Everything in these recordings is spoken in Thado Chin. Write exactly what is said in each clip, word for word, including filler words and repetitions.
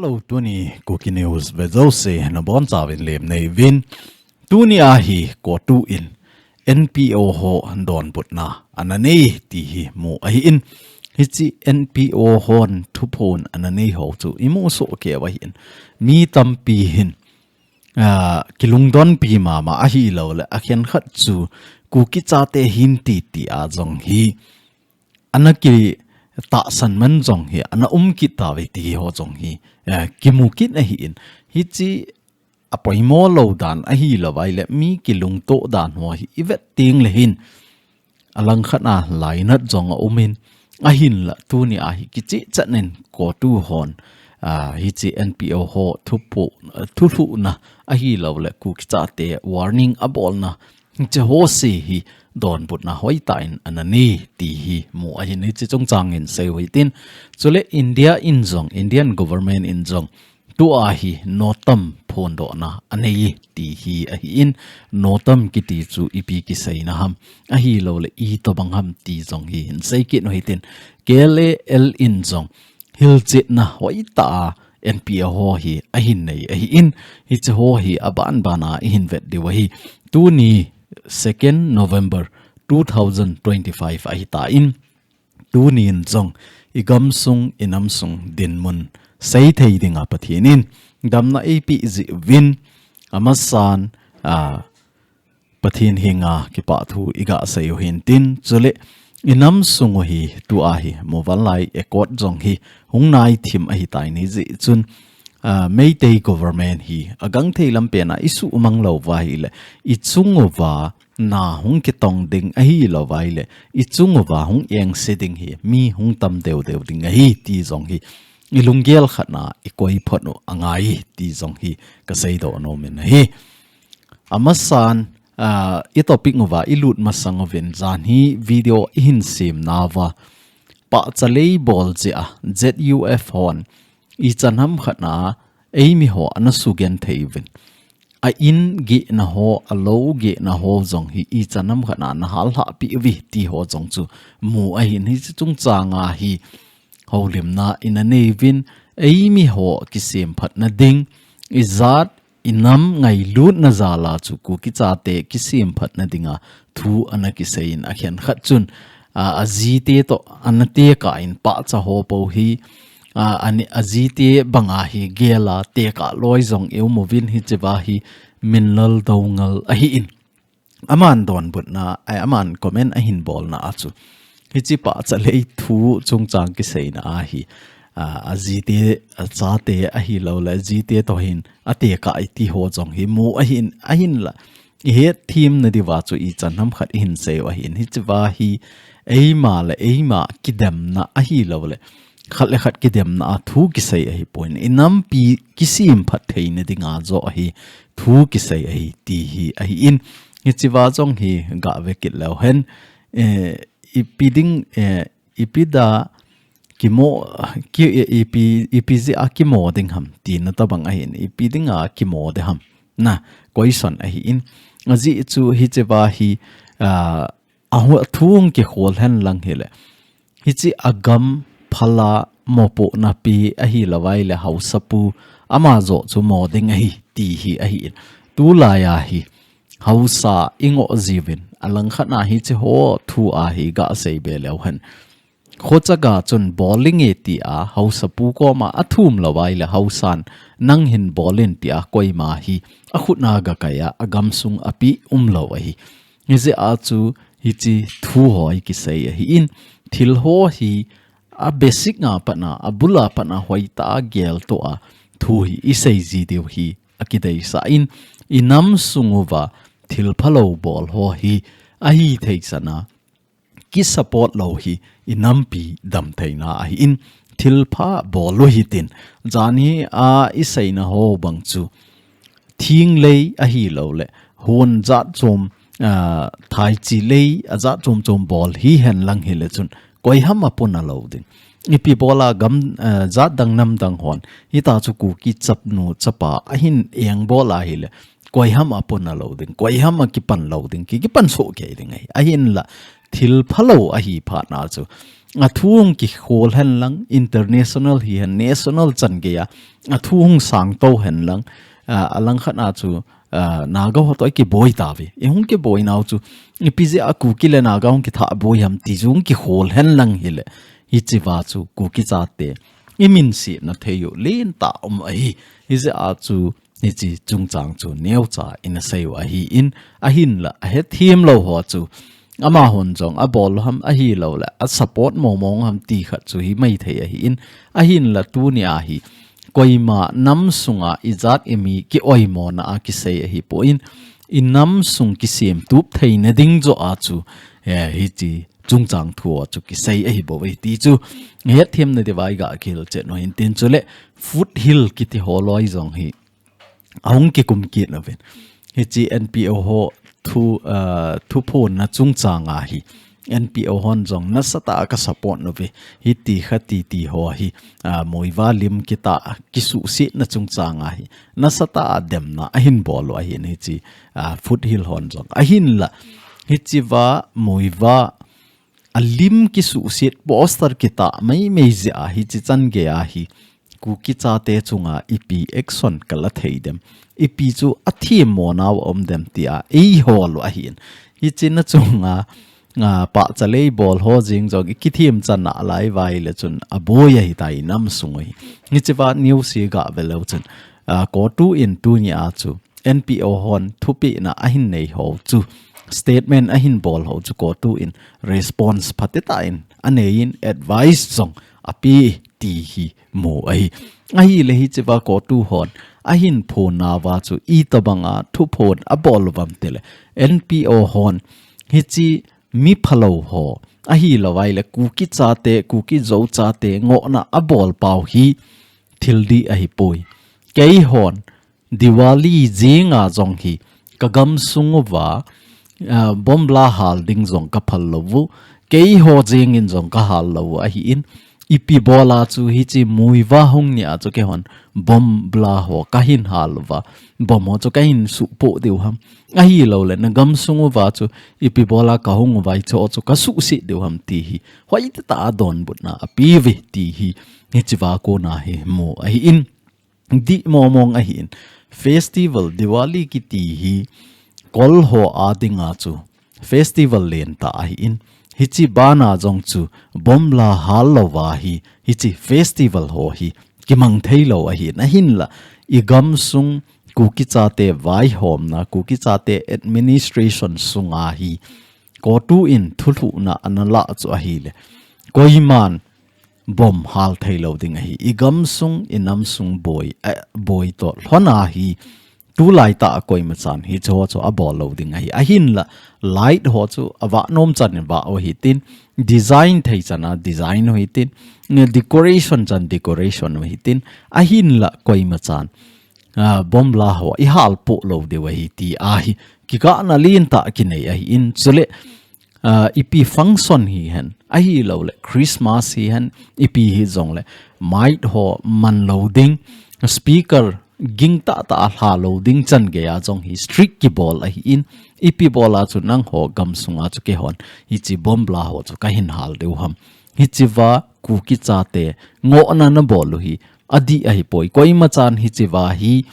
Hello, tuni Kuki News ve jouse nabonchauvin lemna neiyuvin. Tuni ahi CoTU in N P O ho donbutna ana nei ti hi mu ahin. Hiche N P O hon thuphon ana nei ho chu imu soh keiyu ahin. Mi tampi hin, ah, kilungdonpi mama ahilouleh akhenkhat chu Kuki chate hin ti ti a jong hi ana kitahsan man jong hi, ana um kit tauve ti ho jong hi, eh, kimu kit ahin. Hiche apoimo lou dan ahilouvai leh mi kilungto dan ho hi ivet teng leh hin, alangkhat a lainat jong aumin, ahinlah tuni ahi kichehchet in CoTU hon, ah, hiche N P O ho thuphon, thulhuhna ahilouleh Kuki chate warning abolna, hiche ho se hi donbutna hoitah in ana nei ti hi mu ahin, hiche chungchang in seiyu hitin. Chule India in jong, Indian government in jong tua hi NOTAM phondohna anei ti hi ahin. NOTAM kiti chu ipi kiseina ham, ahilouleh itobang ham ti jong hi hin sei kit u hitin. K L A L in jong hilchetna hoitah a N P O ho hi ahin nei ahin, hiche ho hi aban ban a ihin vet diu ahi. Tuni second November two thousand twenty-five ahitan, tunin jong igamsung, inamsung dinmun seithei dinga Pathen in damna eipeh jeh uvin, amasan, ah, Pathen henga kipathu iga seiyu hintin, chule inamsung u hi tua hi Muvanlai Accord jong hi hung naithim ahitai, hijeh chun, ah, Meitei government hi agangthei lampen a isuhmang louva ahileh, ichung uva na hung kitong ding ahilouvai leh, ichung uva hung engse ding hi mi hung tam deu deu ding ahi ti jong hi ilunggel khat na ikoi phot u angai ti jong hi kaseidoh nom in ahi. Amasan, ah, i topic uva ilut masang uvin, jan hi video ihin semnauva, pahcha lei bol jeh a Z U F hon ichan ham khat na eimi ho ana sugenthei uvin, a in gehna ho, a lou gehna ho jong hi ichan ham khat na ana hallhah peh uve ti ho jong chu mu ahin, hiche chungchang a hi houlimna ina nei uvin, eimi ho kisemphatna ding, ijat inam ngailutna jal a chu Kuki chate kisemphatna dinga thu ana kisei in, akhenkhat chun, a, ajite toh ana tekah in pahcha ho pou hi, a, ani, ajite banga hi gel a tekah loi jong ium uvin, hichea hi Minlal Doungel ahin. Aman donbutna, ai, aman comment ahin bolna a chu, hiche pahcha lei thu chungchang kiseina a hi, a, ajite, achate ahilouleh ajite toh hin atekah e ti ho jong hi mu ahin, ahinlah ihet themna diuva chu ichan ham khat ihin seiyu ahin, hichea hi eima le eima kidemna ahilouleh khat le khat kidemna a thu kisei ahipon, inampi kisemphat theina dinga joh ahi thu kisei ahi ti hi ahin. Hichea jong hi gave kit leu hen, eh, ipi ding, eh, ipi dia kimo, ki, eh, ipi, ipi jeh a kimo ding ham tina tobang ahin, ipi dinga kimo ding ham na question ahin. Ajeh chu hichea hi, ah, ahu-, thu hung kikhol hen lang hileh, hiche agam phala mopohna pi ahilouvai leh haosapu ama joh chu mo ding ahi ti hi ahin. Tulai a hi haosa ingoh jiuvin, alangkhat na hiche ho thu a hi gasei be leu hen, khochaga chun bol inge tia haosapu koma athum louvai leh haosan nang hin bol in tia koima hi akhut na gakai a agamsung a peh umlou ahi. Hijeh a chu hiche thu ho hi kisei ahin, thil ho hi a basic a pat na, abul a pat na hoitah a geltoh a thu hi isei ji diu hi akideisah in, inamsung uva thil phalou bol ho hi ahithei chan a kisupport lou hi inampi damtheina ahin, thilpha bol u hitin, jan hi a iseina ho bang chu thinglei ahilouleh hon jat chom, ah, thaichi lei ajat chom chom bol hihen lang hileh chun koiham apona lou ding. Ipi bol a gam, ah, jat dang nam dang hon hitia chu Kuki chapnu chapa ahin engbol a hileh koiham apona lou ding, koiham akipan lou ding, ki, kipan soh kei ding ahi. Ahinlah thil phalou ahi phat na chu A thu hung kikhol hen lang, international hihen, national chan geiya a thu hung sangto hen lang, a, a langkhat a chu, a, Naga ho toh i kiboi tave. I hung kiboi nau chu, ipi jeh a Kuki le Naga hung kitha boi ham ti chu hung kikhol hen lang hile, hichea chu Kuki chate i minsetna thei u lentah um ahi. Hijeh a chu hiche chungchang chu neocha in asei u ahin, ahinla ahethem lou ho chu amahon jong abol u ham, ahilouleh a support mong mong u ham ti khat chu hi maithei ahin, ahinla tunia hi koima nam sunga ijat imi kioimona a kisei ahipon, i nam sung kisemtup theina ding joh a chu, eh, hiche chungchang thu a chu kisei ahi bouve ti chu hetthemna diuva i gah kihilchen u hin tin, chule Foothill kiti ho loi jong hi ahung kikum kit uvin. Hiche N P O ho thu, ah, thuphonna chungchang a hi N P O hon jong nasatah a ka support uve. Hiti khati ti ho hi, ah, Muivah lim kitah kisuhsetna chungchang a hi nasatah a demna ahin bol u ahin hiche, ah, Foothill hon jong. Ahinla, hichea Muivah a lim kisuhset poster kitah maimai jeh a hiche chan geiya hi Kuki chate chunga ipi action kala thei dem, ipi chu athemmona u aum dem tia eihol u ahin. Hiche na chunga, a, pahcha lei bol ho jeng jong i kithem chan a lai uva ile chun aboi ahitai i nam sung u hi. Hichea news hi gah ve leu chun, a, CoTU in tunia chu N P O hon thupehna ahin nei ho chu, statement ahin bol ho chu CoTU in response phatetah in anei in advice jong ape ti hi mu ahi. Ahile hichea CoTU hon ahin phonna uva chu itobanga thuphon abol uvam tile, N P O hon hiche mi phalou ho, ahilouva ile Kuki chate, Kuki Zo chate ngohna abol pau hi thil dih ahipoi. Keihon Diwali jenga jong hi ka gamsung uva, ah, bomb la hal ding jong ka phal lou u. Keiho jengin jong ka hal lou u ahin, ipi bola chu hiche Muivah hung nia chu keihon bomb la ho kahin hal uva, bomb ho chu kahin suhpoh diu ham, ahilouleh na gamsung uva chu ipi bola kahung uva hiche ho chu kasuhset diu ham ti hi hoitah a donbutna ape uve ti hi hichea kona hi mu ahin. Dih mong mong ahin. Festival, Diwali kiti hi Kol ho a dinga chu festival lentah ahin. Hiche bana jong chu bomb la hal louva hi, hiche festival ho hi kimang thei lou ahin. Ahinla, i gamsung Kuki chate vaihomna, Kuki chate administration sunga hi CoTU in thulhuhna ana lah chu ahile, koiman bomb hal thei lou ding ahi. I gamsung, i namsung boi, eh, boi toh lhona hi, tulai tah a koima chan hiche ho chu abol lou ding ahi. Ahinla, light ho chu avah nom chan in vah u hitin, design thei chan a design u hitin, decoration chan decoration u hitin, ahinla koima chan, ah, bomb la ho i halpoh lou diu ahi ti ahi. Kigahna lentah kinei ahin, chule, ah, ipi function hihen, ahilouleh Christmas hihen, ipi hijongle, mic ho man lou ding, speaker gingtah tah a lha lou ding chan geiya jong hi strict kibol ahin, ipi bola chu nangho gamsunga chu keihon hiche bomb la ho chu kahin hal diu ham. Hichea Kuki chate ngohna nabol u hi adih ahipoi. Koima chan hichea hi,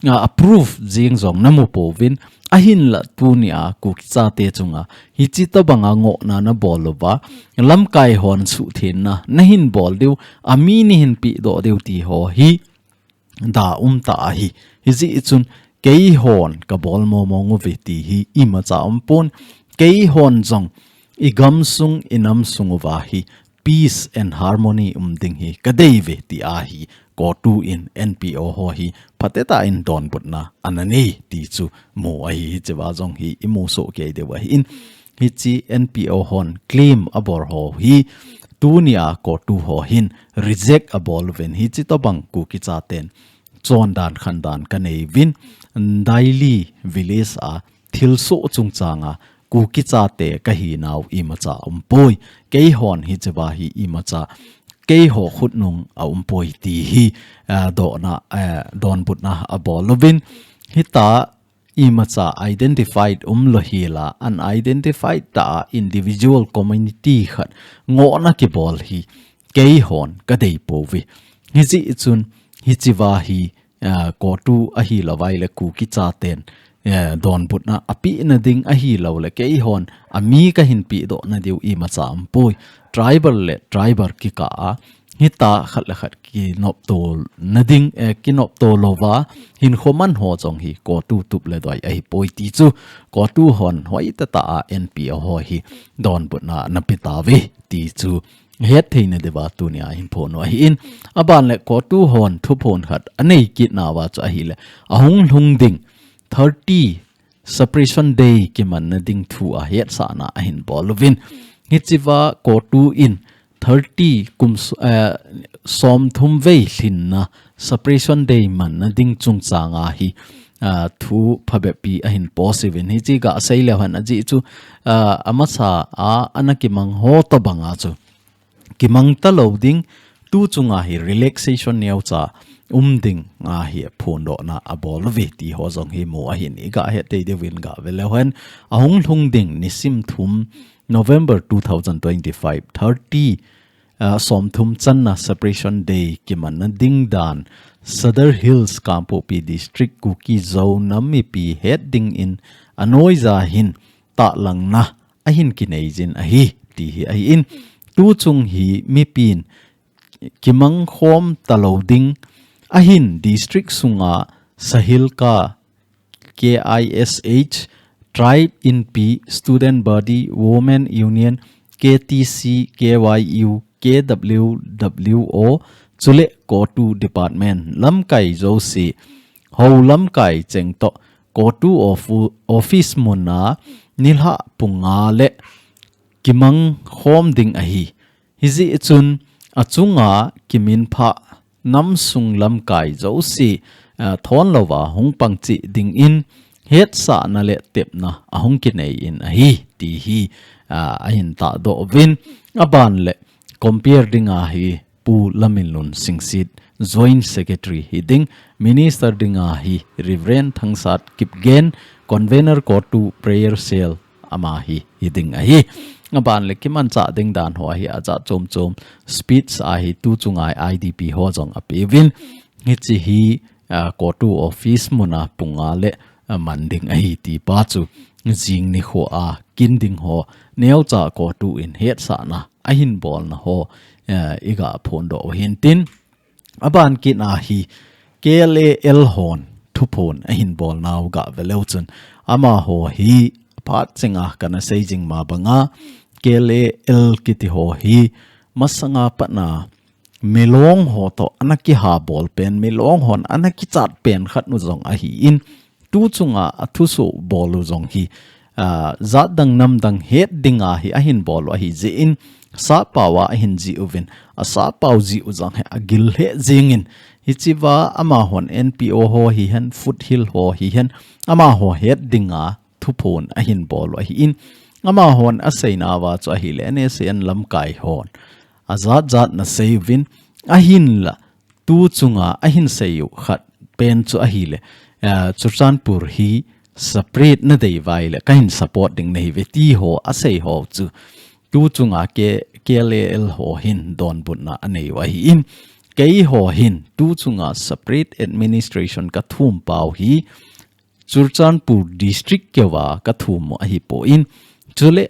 a, approve jeng jong namu pouvin, ahinla tunia Kuki chate chunga hiche tobanga ngohna nabol uva, lamkai hon suhthenna nahin bol diu, ami neihin pehdoh diu ti ho hi da umtah ahi. Hijeh chun keihon kabol mong mong uve ti hi imacha umpon, keihon jong i gamsung i namsung uva hi peace and harmony um ding hi kadei uve ti ahi. CoTU in N P O ho hi phatetah in donbutna ana nei ti chu mu ahi. Hichea jong hi imu soh kei diu ahin, hiche N P O hon claim abol ho hi tunia CoTU ho hin reject abol uvin, hiche tobang Kuki chaten chondan khandan kanei uvin, Daili village a thilsoh chungchanga Kuki chate kahinau imacha umpoi. Keihon hichea hi imacha keiho khutnung aumpoi ti hi, ah, dohna, ah, donbutna abol uvin. Hitia imacha identified umlou hila, unidentified ta individual community khat ngohna kibol hi keihon kadei pouve. Hijeh chun hichea hi, ah, CoTU ahilouleh Kuki chaten, eh, donbutna apehna ding ahilouleh keihon ami kahin pehdohna diu imacha umpoi. Tribal le tribal kikah a, hita khat le khat kinoptona ding, eh, kinopto louva hinkho man ho jong hi CoTU tup le doi ahipoi ti chu CoTU hon hoitah tah a NPO ho hi donbutna ana pe tauve ti chu hetthei na diuva tunia hin phon u ahin. Aban le CoTU hon thuphon khat anei kit nauva chu ahileh, ahung lhung ding thirty Separation Day kimanna ding thu a hetsahna ahin bol uvin. Hichea CoTU in thirty kum s-, eh, somthum vei lhinna Separation Day manna ding chungchang a hi, ah, thu phabep pi ahin post uvin. Hiche gasei leu hen ajeh chu, ah, amasa a ana kimang ho tobang a chu kimang talou ding, tu chunga hi relaxation neocha um ding a hi phondohna abol uve ti ho jong hi mu ahin, iga hetthei diuvin gave leu hen, ahung lhung ding nisim thum November two thousand twenty-five, thirty, ah, somthum channa Separation Day kimanna ding dan Sadar Hills, Kangpokpi District, Kuki Zo nam mipi het dingin anoija hin tahlangna ahin kinei jin ahi, ti hi ahin. Tu chung hi mipin kimang khom talou ding ahin, district sunga SAHILCA, K I S H, Tribe Inpi, Student Body, Women Union, K T C, K Y U, K W W O, chule CoTU Department lamkai jouse, hou lamkai cheng toh CoTU of-, office muna nilhah pung nga le kimang khom ding ahi. Hijeh chun achunga kiminphah namsung lamkai jouse, ah, thon louva hung pang cheh dingin hetsahna le tepna ahung kinei in ahi, ti hi, ah, ahin tahdoh uvin. Aban le compere dinga hi Pu Laminlun Singsit, Joint Secretary hiding, Minister dinga hi Reverend Thangsat Kipgen, Convener CoTU Prayer Cell, ama hi hiding ahi. Aban le kimanchah ding dan ho ahi, ajat chom chom speech ahi, tu chunga I D P ho jong apeuvin. Hiche hi, ah, CoTU office muna pung nga le, ah, man ding ahi ti pa chu jing nikho a kin ding ho neocha CoTU in hetsahna ahin bolna ho, eh, iga phondoh u hintin. Aban kit a hi K L A L hon thuphon ahin bolnau gave leu chun, amaho hi phat chenga kana sei jing ma banga K L A L kiti ho hi masanga patna Milong ho toh ana kiha bol pen, Milong hon ana kichat pen khat nu jong ahin, tu chunga athusoh bol u jong hi, ah, jat dang nam dang het dinga hi ahin bol u ahi jeh in, sappao a ahin jih uvin, asappao jih u jong hi agil lheh jingin, hichea amahon N P O ho hihen, Foothill ho hihen, amaho het dinga thuphon ahin bol u ahin, amahon aseinauva chu ahile N S C N lamkai hon ajat jat ana sei uvin, ahinla tu chunga ahin sei u khat pen chu ahile, eh, Churachandpur hi separate nadei uva ahile kahin support ding nahiuve ti ho asei ho chu tu chunga K-, K L A L ho hin donbutna anei u ahin, keiho hin tu chunga separate administration kathum pau hi Churachandpur district keuva kathum u ahipon, chule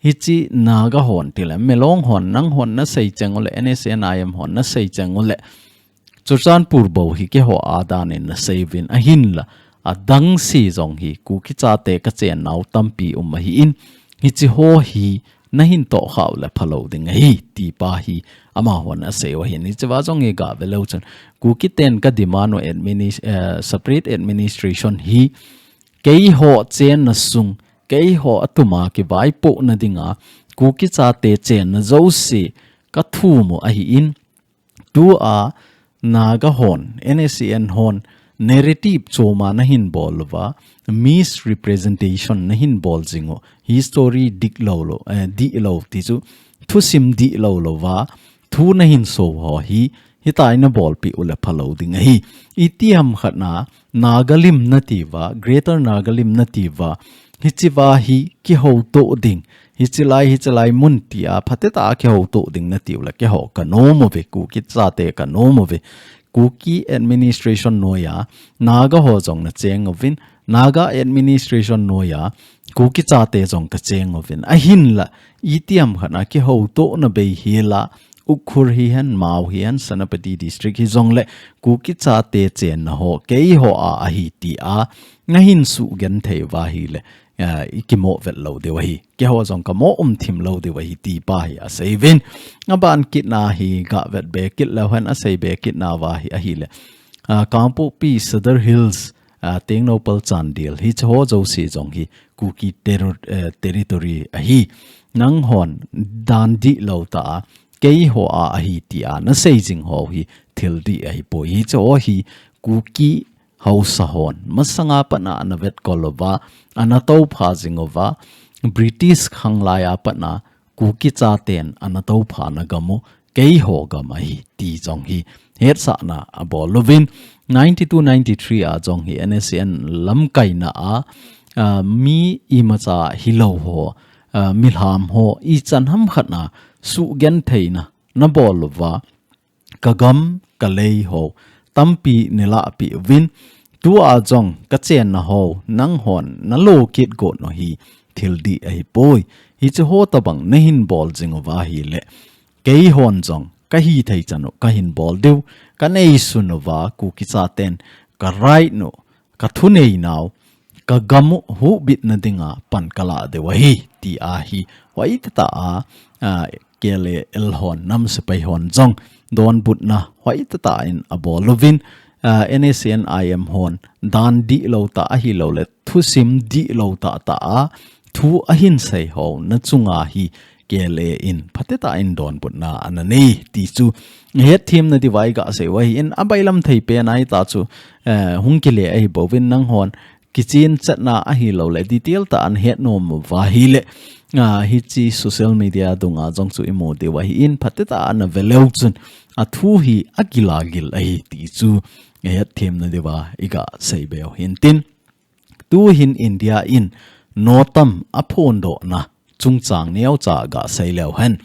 hiche Naga hon tile, Milong hon, nang hon nasei cheng ule, N S C N I M hon nasei cheng ule, Churachandpur bou hi keiho a danin nasei uvin, ahinla adang se jong hi Kuki chate kachennau tampi um ahin, hiche ho hi nahin tohkhah ule phalou ding ahi, ti pa hi amahon asei u ahin. Hichea jong hi gave leu chun, Kuki ten kademand u adminis-, eh, separate administration hi keiho chenna sung, keiho atuma kivaipohna dinga Kuki chate chenna jouse kathum u ahin, tua Naga hon, N S C N hon, narrative choma nahin bol uva, misrepresentation nahin bol jing u, history dihlou lou, eh, dihlou ti chu, thusim dihlou louva thu nahin so ho hi, Hitia nabolpeh uleh phalou ding ahi. Itiham khat na, Nagalim natiuva, Greater Nagalim natiuva, hichea hi kihoutoh ding. Hichelai, hichelai mun tia, phatecha kihoutoh ding natiuleh, keiho kanom uve, Kuki chate kanom uve. Kuki administration noiya, Naga ho jong nacheng uvin, Naga administration noiya, Kuki chate jong kacheng uvin. Ahinla, itiham khat na kihoutohna bei hila, Ukhrul hihen, Mao hihen, Senapati District hijongleh, Kuki chate chenna ho, keiho a ahi tia, nahin sugenthei uva ahileh, ah, ikimo vet lou diu ahi. Keiho jong kamo umthim lou diu ahi tipa hi aseiuvin. Aban kitna hi gavet be kit leuhen asei be kitna uva hi ahileh. Ah, Kangpokpi, Sadar Hills, ah, Tengnoupal, Chandel, hicheho jouse jong hi Kuki terri-, eh, territory ahi. Nanghon dan dihlou tah a, keiho a ahi tia, naseijing ho hi thil dih ahipoi. Hicheho hi Kuki haosa hon, masanga pat a ana vetkol uva, ana toupha jing uva, British khanglai a pat a, Kuki chaten ana touphana gam u, keiho gam ahi, ti jong hi, hetsahna abol uvin, ninety-two ninety-three a jong hi, N S C N lamkaina a, ah, mi imacha hilou ho, ah, milham ho, ichan ham khat na, sugentheina, nabol uva, kagam, kalei ho, tampi nalahpeh uvin, tua jong kachenna ho, nanghon nalo kit got u hi, thil dih ahipoi. Hicheho tobang nahin bol jing uva ahileh. Keihon jong, kahithei chan u, kahin bol diu, kaneisun uva, Kuki chaten, ka right u, kathuneinau, kagam u huhbitna dinga pan kalah diu ahi, tia hi, hoitah a, ah, K L A L hon, nam sepai hon jong, donbutna, hoitah in abol uvin, ah, N S C N I M hon, dan dihlou tah ahilouleh, thusim dihlou tahtah a, thu ahin sei hona chunga hi, K L A in, phatecha in donbutna ananei, ti chu, hetthemna diuva iga sei u ahin, abailam thei pen a hita chu, eh, hung kile ahibouvin nanghon, kichen chetna ahilouleh, detail tah a nahet nom uva ahileh, ah, hiche social media dunga jong chu imu diu ahin, phatecha a nave leu chun, athu hi akilagil ahi ti chu, hetthemna diuva iga sei beu hintin. Tuhin India in NOTAM aphondohna chungchang neocha gasei leu hen.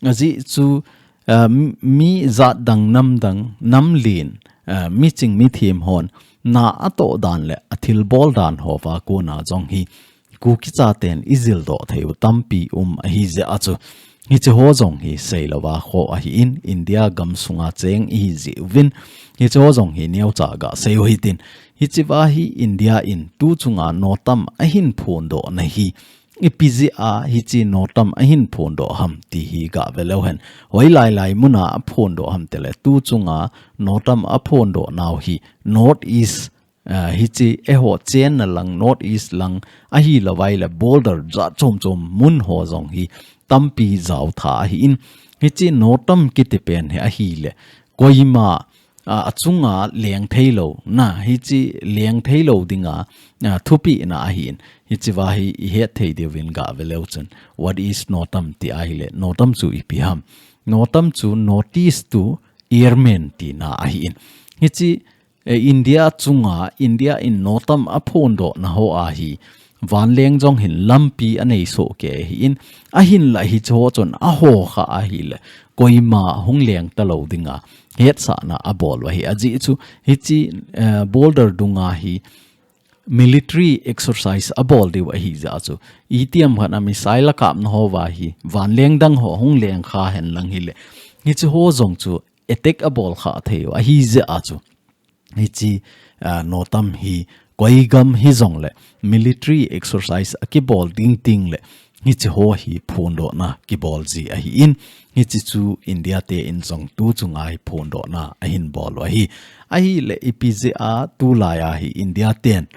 Ajeh chu, ah, mi jatdang namdang namlen, ah, miching mithem hon na atoh dan le athilbol dan hova kona jong hi Kuki chaten ijildoh thei u tampi um ahijeh a chu. Hicheho jong hi seilouva kho ahin, India gamsunga cheng ihi jeh uvin. Hicheho jong hi neocha gasei u hitin. Hichea hi India in tuchunga NOTAM ahin phondohna hi. Ipi jeh a hiche NOTAM ahin phondoh ham ti hi gave leu hen. Hoilai lai muna aphondoh ham tile tuchunga NOTAM aphondoh nau hi North East, ah, hiche eiho chenna lang North East lang ahilouvai le border jat chom chom mun ho jong hi tampi jaotha ahin. Hiche NOTAM kiti pen hi ahile koima, ah, achunga leng theilou, na, hiche leng theilou dinga, ah, thupina ahin. Hichea hi ihet thei diuvin gave leu chun. What is NOTAM ti ahile, NOTAM chu ipi ham. NOTAM chu North East to Airmen tina ahin. Hiche, eh, India chunga, India in NOTAM aphondohna ho ahi. Vanleng jong hin lampi anei soh kei ahin, ahinla hicheho chun ahokha ahile, koima hung leng talou dinga, hetsahna abol u ahi. Ajeh chu, hiche, eh, border dunga hi military exercise abol diu ahijeh a chu. Itiham khat a missile akapna hova hi, vanleng dang ho hung lengkha hen lang hile. Hicheho jong chu attack abolkha thei u ahijeh a chu. Hiche, ah, NOTAM hi koi gam hijongle military exercise akibol ding tengle hicheho hi phondohna kibol ji ahin, hiche chu India te in jong tuchunga hi phondohna ahin bol u ahi. Ahile ipi jeh a tulai a hi India ten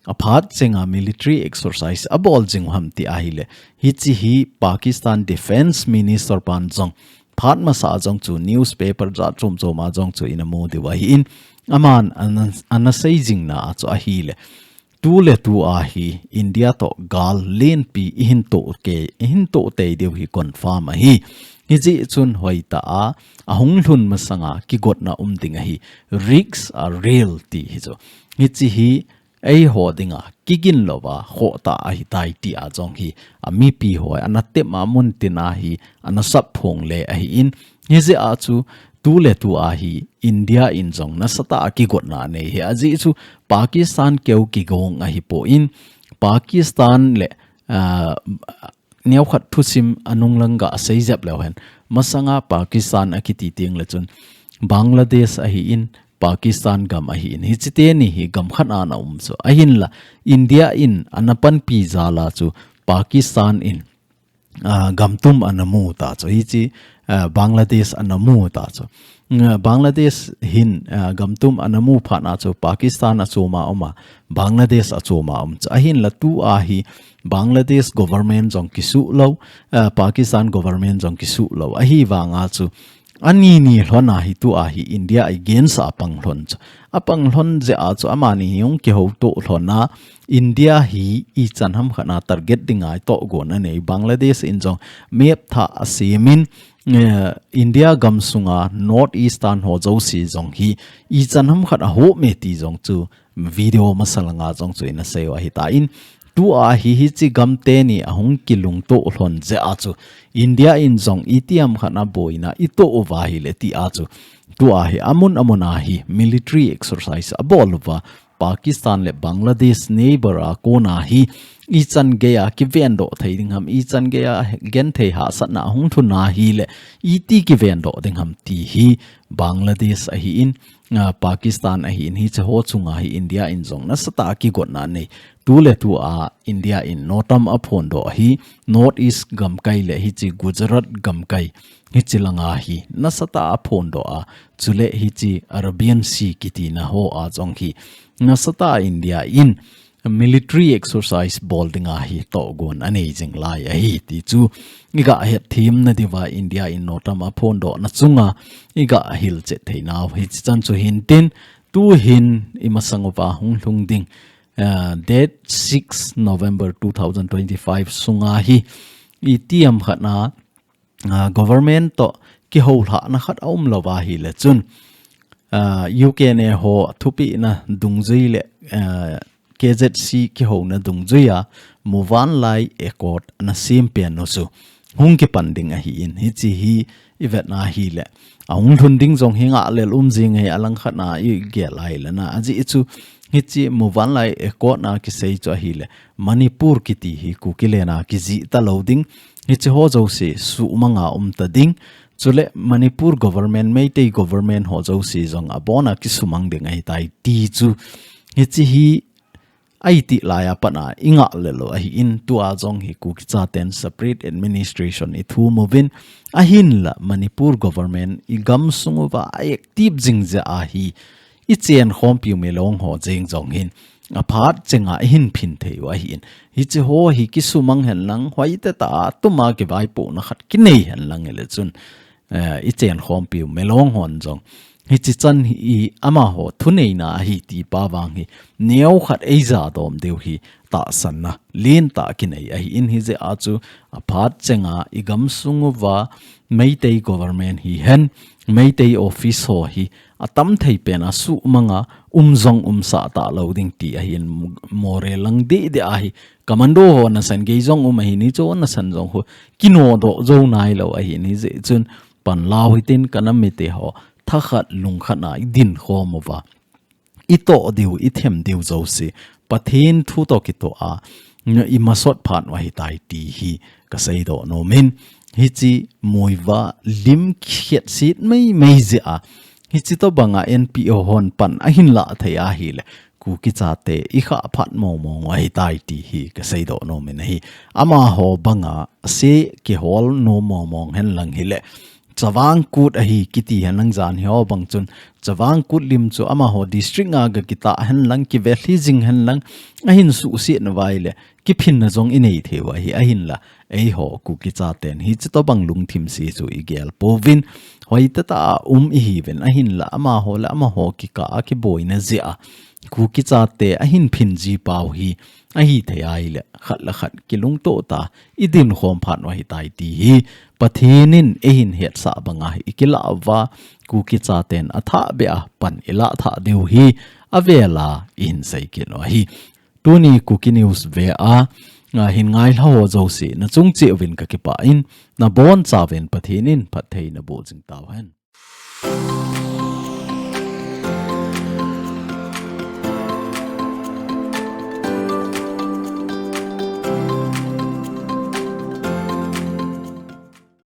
aphat chenga military exercise abol jing u ham ti ahile, hiche hi Pakistan Defence Minister pan jong phat masa a jong chu newspaper jat chom chom a jong chu ina mu diu ahin, aman ana, ana sei jingna a chu ahile, tuletu a hi India toh gal lenpi ihin toh kei, ihin toh tei diu hi confirm ahi. Hijeh chun hoitah a, ahung lhun masanga kigotna um ding ahi. Risks are real ti hi chu. Hiche hi eiho dinga kigin louva khohtah ahitai tia jong hi amipi ho ana tem a, muntina hi ana sapphong le ahin, hijeh a chu tuletu a hi India in jong nasatah a kigotna anei hi. Ajeh chu Pakistan keu kigong ahipon, Pakistan le, ah, neokhat thusim anung lang gasei jep leu hen. Masanga Pakistan akiti teng le chun Bangladesh ahin, Pakistan gam ahin, hiche teni hi gam khat a ana um chu. Ahinla India in ana panpi jal a chu Pakistan in, ah, gam tum ana mu ta chu. Hiche, ah, Bangladesh ana mu ta chu. Nga, Bangladesh hin, ah, gam tum ana mu phat na chu Pakistan achom a um a, Bangladesh achom a um chu. Ahinla tua hi Bangladesh government jong kisuh lou, ah, Pakistan government jong kisuh lou. Ahivang a chu ani ni lhon a hi tua hi India against a apang lhon chu. Apang lhon jeh a chu amani hi hung kihouto lhon a, India hi ichan ham khat a target dinga itohgon anei. Bangladesh in jong map thah asem in, eh, India gam sunga North Eastern ho jouse jong hi ichan ham khat a hop me ti jong chu video masa langa jong chu ina sei u ahitan, tua hi hiche gam teni ahung kilungto lhon jeh a chu India in jong itiham khat a boina itoh uva ahile tia chu tua hi amun amun a hi military exercise abol uva, Pakistan le Bangladesh neighbor a kona hi ichan geiya kivendoh thei ding ham, ichan geiya genthei hahsatna ahung lhun ahile iti kivendoh ding ham ti hi Bangladesh ahin, ah, Pakistan ahin, hiche ho chunga hi India in jong nasatah a kigotna anei. Tuletu a India in NOTAM aphondoh hi North East gamkai le hiche Gujarat gamkai, hiche langa hi nasatah a aphondoh a, chule hiche Arabian Sea kitina ho a jong hi nasatah a India in military exercise bol dinga hi tohgon anei jing lai ahi ti chu iga hetthem na diuva India in NOTAM aphondoh na chunga iga hilchet thei nau hichi chan chu hintin, tuhin imasang uva hung lhung ding, ah, date six November two thousand twenty-five sunga hi itiham khat na ah, government toh kihoulhahna khat aum lou va ahile chun, ah, U K N A ho thupehna dungjui le, ah, K Z C kihouna dungjui a Muvanlai Accord ana sem pen u chu hung kipan ding ahin, hichi hi ivet na ahile ahung lhun ding jong hi ngahlel um jing e, alangkhat na igel ahile na, ajeh chu hichi Muvanlai Accord na kisei chu ahile Manipur kiti hi Kuki le na kijih talou ding, hichi ho jouse suhmang a um ta ding. Chule Manipur government, Meitei government ho jouse jong abona kisumang ding ahitai ti chu. Hichi hi aiti laiya pat a ingahlel u ahin, tua jong hi Kuki chaten separate administration ithum uvin, ahinla Manipur government igam sung uva a active jing jeh a hi ichen khompiu Milong ho jeng jong hin aphat chenga ihin phin thei u ahin. Hichi ho hi kisumang hen lang, hoitah a tuma kivaipohna khat kinei hen lang ile chun, eh, ichen khompiu Milong hon jong hichi chan hi amaho thuneina ahi ti pa vang hi neokhat eija dom diu hi tahsanna lentah kinei ahin, hijeh a chu aphat chenga igam sung uva Meitei government hihen, Meitei office ho hi atam thei pen a suhmang a um jong umsah talou ding ti ahin, Moreh lang deh deh a hi commando ho nasan gei jong um ahin, hichu nasan jong ho kinodoh jou nailou ahin, hijeh chun panla u hitin, kanam mite ho thakhat lungkhat na idin khom uva itoh diu, ithem diu jouse Pathen thu toh kitoh a imasot phat u ahitai ti hi kasei doh nom in, hichi muiva lim khet sit meimei jeh a, hichi tobanga N P O hon pan ahin lah thei ahile Kuki chate ikhah phat mong mong u ahitai ti hi kasei doh nom in ahi. Amaho banga ase kihol nom mong mong hen lang hile Chavang Kut ahi kiti hen lang, jan hi ho bang chun Chavang Kut lim chu amaho district nga ga kitah hen lang, kivelhi jing hen lang, ahin suhset na uva ile kiphinna jong inei thei u ahi, ahinla eiho Kuki chaten hichi tobang lungthim se chu igel pouvin, hoitah a um ihiuvin, ahinla amaho le amaho kikah a kiboina jeh a Kuki chate ahin phin ji pau hi ahi thei ahile khat le khat kilungto ta i dinkhom phat u ahi tai ti hi Pathen in eihin hetsah banga i kilah uva, Kuki chaten athah beh a pan i lah thah diu hi avela i hin sei kit u ahi. Tuni Kuki News ve a, a, hin ngailha ho jouse na chung cheh uvin ka kipah in, na bonchauvin Pathen in phatthei naboh jing tauhen.